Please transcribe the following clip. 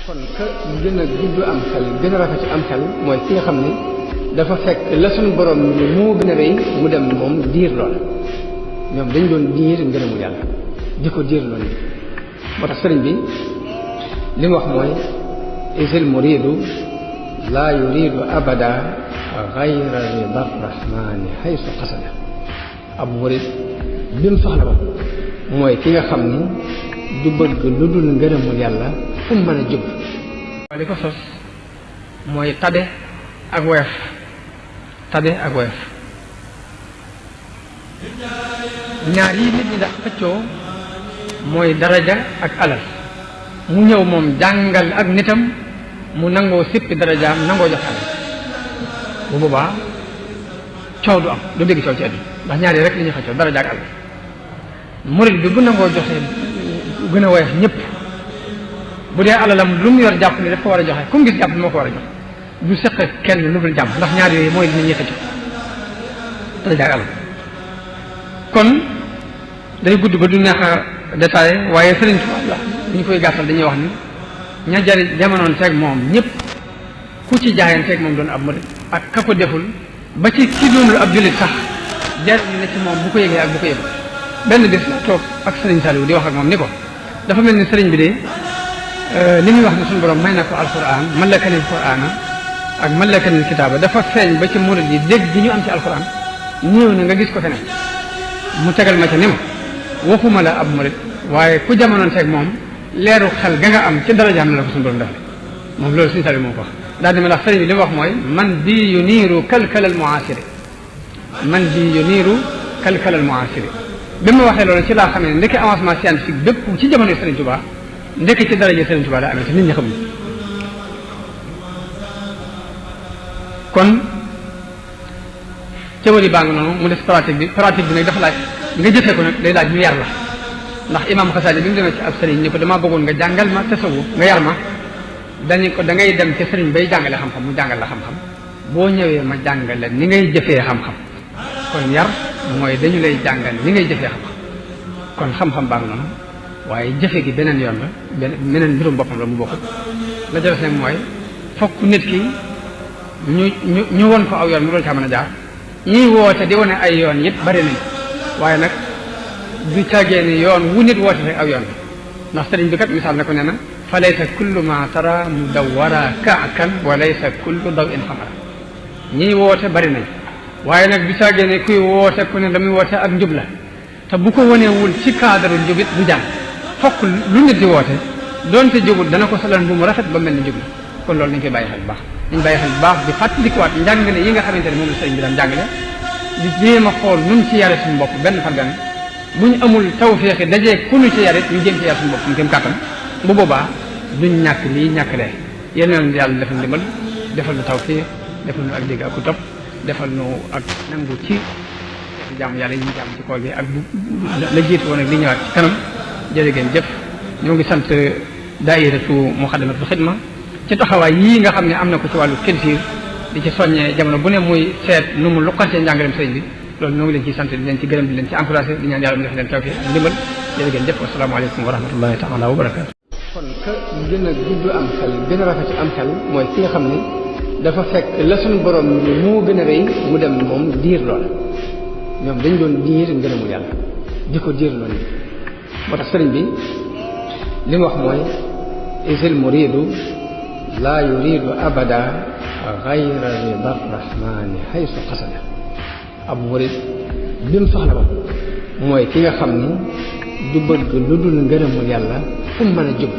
kon ka gën a gudd am xel gën a rafet am xel mooy ki nga xam ne dafa fekk la suñu borom ni moo gën a rëy mu dem moom diir lool ñoom dañ doon diir ngërëmu yàlla di ko diir loolu moo tax sëriñ bi li mu wax mooy isil muridu laa yuridu abada gayra rida rahmani haysu qasada ab murid bi mu soxla ba mooy ki nga xam ni du bëgg lu dul ngërëmul yàlla fu mu mën a jub li ko sos mooy tabe ak woyof ñaar yi nit ñi da xëccoo mooy daraja ak alal mu ñëw moom jàngal ak nitam mu nangoo sippi darajaam nangoo jox alal bu boobaa coow du am du dégg coow ci àdduna ndax ñaar yi rek li ñuy xëccoo daraja ak alal murid bi bu nangoo joxe gën a woyof ñëpp bu dee alalam lu mu yor jàpp ni daf ko war a joxe ku mu gis jàpp ni moo ko war a joxe du seq kenn lu dul jàmm ndax ñaar yooyu mooy li ñuy xëccoo daraja ak alal kon day gudd ba du neex a détaillé waaye Sëriñ Tuubaa la bu ñu koy gàttal dañuy wax ni ña jari jamonoon teeg moom ñëpp ku ci jaayanteeg moom doon ab murid ak ka ko deful ba ci ki doonul ab jullit sax jariñu na ci moom bu ko yëgee ak bu ko yëgul benn bés la toog ak Sëriñ Saliou di wax ak moom ni ko dafa mel ni sëriñ bi de li muy wax ne suñu borom may na ko alquran malakanil qur'ana ak malakanil kitaaba dafa feeñ ba ci murid yi dégg gi ñu am ci alquran ñëw na nga gis ko feneen mu tegal ma ca ni ma waxuma la ab murid waaye ku jamonoon teeg moom leeru xel ga nga am ci darajaam la ko suñu borom defal moom loolu Sëriñ Saliou moo ko wax daal di ma wax sëriñ bi li mu wax mooy man bi yu niiru kalkalal muasiri man bi yu niiru kalkalal muasiri bi ma waxee loolu ci laa xam ne ndekki avancement scientifique bépp ci jamono Sëriñ Tuubaa ndekki ci daraja Sëriñ Tuubaa la amee te nit ñi xamuñ kon théorie baa ngi noonu mu des pratique bi nag dafa laaj nga jëfee ko nag day laaj ñu yar la ndax imam Xasaali bi mu demee ci ab sëriñ ni ko damaa bëggoon nga jàngal ma tasawuf nga yar ma dañu ko da ngay dem ci sëriñ bay jàngale xam-xam mu jàngal la xam-xam boo ñëwee ma jàngal la ni ngay jëfee xam-xam kon yar mooy dañu lay jàngal ni ngay jëfee xam-xam kon xam-xam baa ngi noonu waaye jëfe gi beneen yoon la beneen mbirum boppam la mu bokkut la jëles nag mooy fokk nit ki ñu won ko aw yoon mu doon caa mën a jaar ñiy woote di wane ay yoon yëpp bari nañ waaye nag du caagee ni yoon wu nit woote rek aw yoon bi ndax sëriñ bi kat misaal na ko nee na fa laysa kullu ma tara mudawwara kaakan wa laysa kullu daw in xamara ñiy woote bari nañ waaye nag du caagee ne kuy woote ku ne la muy woote ak njub la te bu ko wanewul ci cadre njubit du jàng fokk lu nit di woote doonte jubut dana ko solal bu mu rafet ba mel ni jub la kon loolu nañ koy bàyyi xel bu baax nañ bàyyi xel bu baax di fàttalikuwaat njàngale yi nga xamante ne moom la sëriñ bi daan jàngale di jéem a xool nun ci yare suñu bopp benn par benn bu ñu amul tawféexi dajee ku ñu ci yarit ñu jéem ci yar suñu bopp ñu gëm kàttan bu boobaa duñ ñàkk lii ñàkk lee yéen na yàlla defal ndimbal defal nu tawféex defal nu ak dégg ak ku topp defal nu ak nangu ci jàmm yàlla yi ñu jàmm ci kool bi ak bu la jiitu woon ak li ñëwaat ci kanam jërë ngeen jëf ñoo ngi sant daayiratu Muxaddamatul Xidma ci taxawaay yii nga xam ne am na ko ci wàllu culture di ci soññee jamono bu ne muy seet nu mu luqantee njàngaleem sëriñ bi loolu ñoo ngi leen ciy sant di leen ci gërëm di leen ci encouragé di ñaan yàlla mu def leen tawfiq ak ndimbal jërë ngeen jëf wasalaamaaleykum wa rahmatullahi taala wa barakaatu kon ka gën a gudd am xel gën a rafet am xel mooy ki nga xam ne dafa fekk la suñu borom ni moo gën a rëy mu dem moom diir lool ñoom dañ doon diir ngërëmul yàlla di ko diir loolu moo tax sëriñ bi li mu wax mooy isil muridu laa yuridu abada gayra rida rahmani haysu qasada ab murid bi mu soxla ba mooy ki nga xam ni du bëgg lu dul ngërëmul yàlla fu mu mën a jub